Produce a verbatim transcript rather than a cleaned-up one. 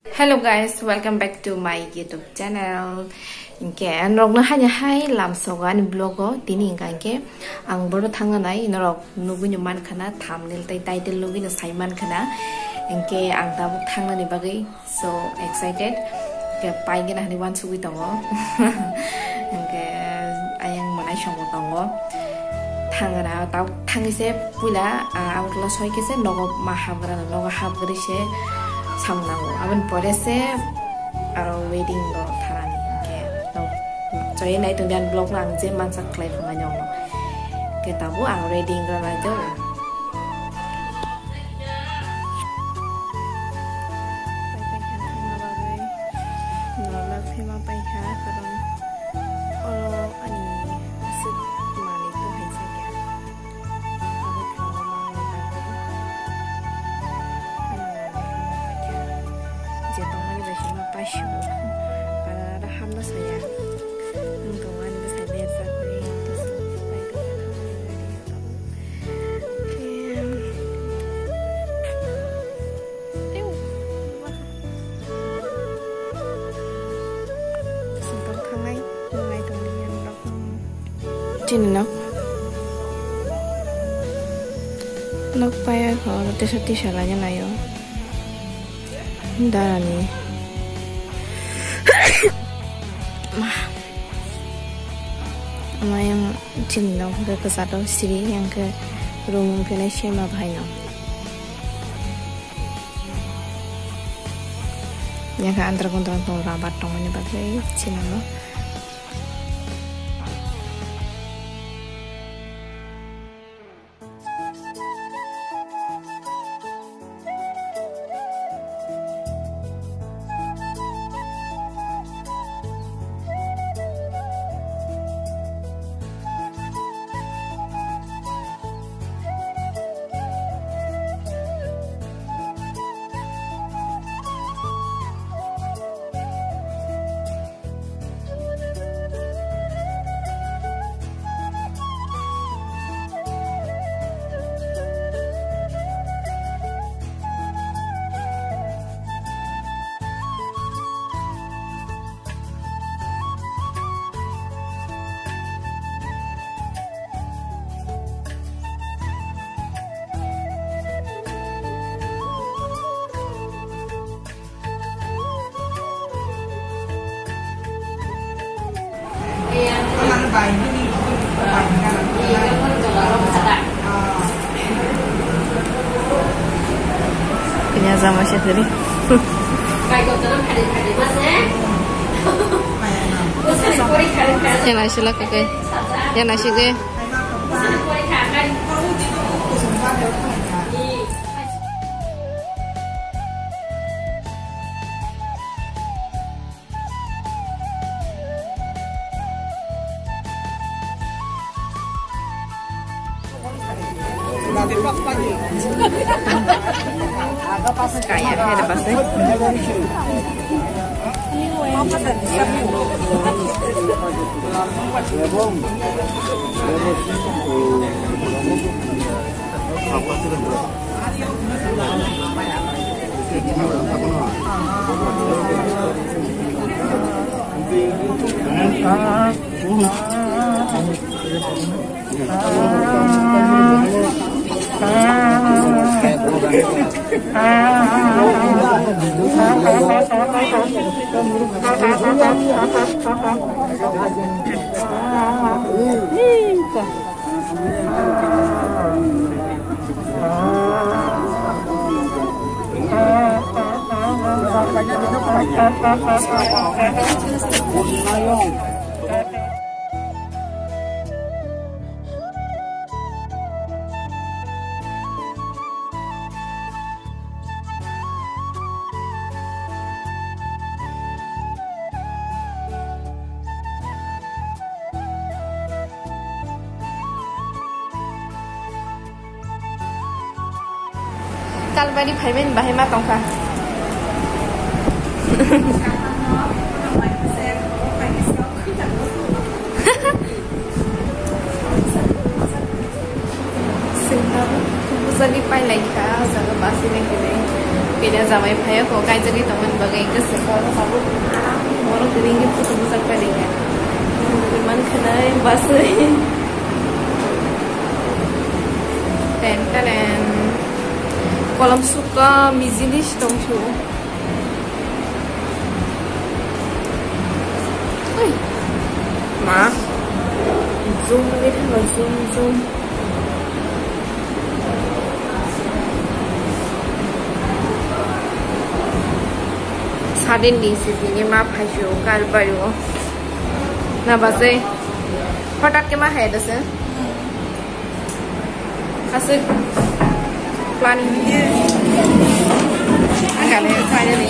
Hello guys, welcome back to my YouTube channel. Hinkhe norokno haino hai lamsogo ani vlog o, tini hinkha hinkhe ang boro thangna nai, norok nugui no mankhana, thumbnail tei title nugui no sai mankhana. Hinkhe ang tabuk thangnani bagwi so excited. Hinkhe paigwna hinwi uansugui tongo. Hinkhe ayang mwnai songbo tongo. Thangra, tabuk thangwi se puila, ah, Agartala soi khe se nogo ma hapgra, nogo hapgri se samung nango. Aboni pore se aro wedding rok tharani. Hinkhe no choi nai tongdi ani vlog no ang je mansa khlai phunai nongo. Hinkhe tabuk ang ready wngna nai tongo. Pai paikha thangna bagwi norok phema paikha, karon oro ani aswk manwi tuhaijak ya. Abo thangna bagwi norok phema paikha. Je tongmani bai se ma paisio, karon aro hamna saya. Nwng tongmani bwsai berjak bai, pai paikha thangna bagwi. Chini nok, nok paya kho, tesa tisa laina laio. Darani. Ma. Ama yang chini nok hwnkhe kwcharo siri, yang khe room hwnkhe nai sema bahaino. Yang khe andra kondra tong rabar tongmani bagwi chini nok. Kanya sama siya tadi. Yan na sila ko kay. Yan na sige. Kaya, kaya lepas deh. Kalbari phaimani bahai ma tongkha. Singna bujagwi pailaikha, o jaga bus bai khe. Pina jamai phaiya ko kaijagwi tongmani bagwi goso ko tabuk borok ringwi photo bwsak pailaiya. Man khwnai baswi. Ten taren. Kolam sukha mijili tongsu. Oi. Ma. Zoom ni thangwi zoom zoom. Suddenly se bini ma phaisio kar bario. Na basai. Hotat ke ma hai dase. Asik planning. Ang kane finally.